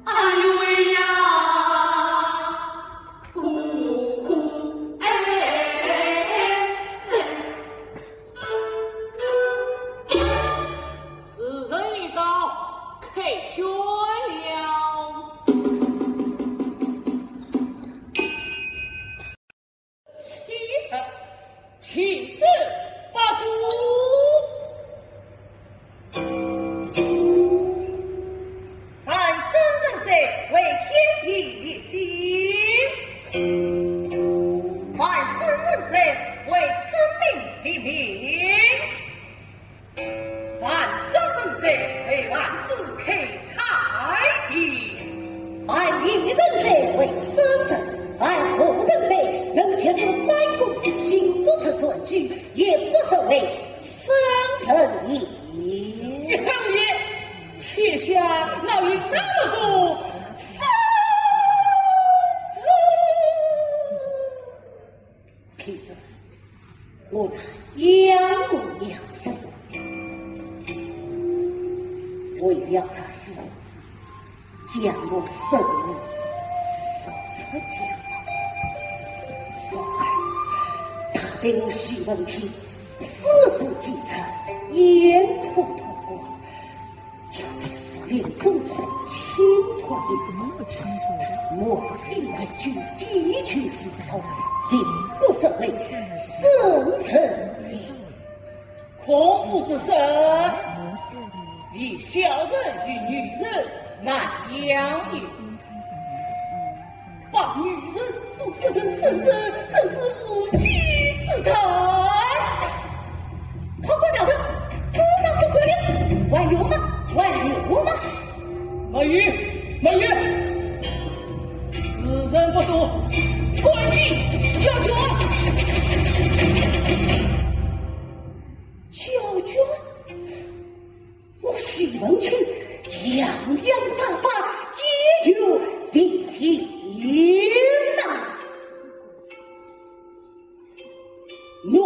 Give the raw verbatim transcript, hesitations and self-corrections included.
哎呦喂呀，苦苦哎，这时辰已到，开卷了。 七十，请至八股。凡生人者，为天地立心；凡圣人者，为生民立命。 凡圣人者，为万世开太平。凡圣人者，为圣人；凡圣人者，能解除三公九星座之专诸，也不失为圣人也。你看你，天下哪有那么多圣人？其实， 我那养我娘子，为了她死，将我生命送出家门，所以她对我许文清四次进谗，严酷痛管。 要在福临东城侵吞一族，我心而居，地居四周，定不得为圣人也。孔夫子说，以小人与女人难养也。 把女人都说成圣人，真是无稽之谈。快快点的，这上就跪了，还有吗？还有吗？没有，没有。时辰不多，赶紧交卷。交卷？ 我许文清洋洋洒洒也有第一名呐！我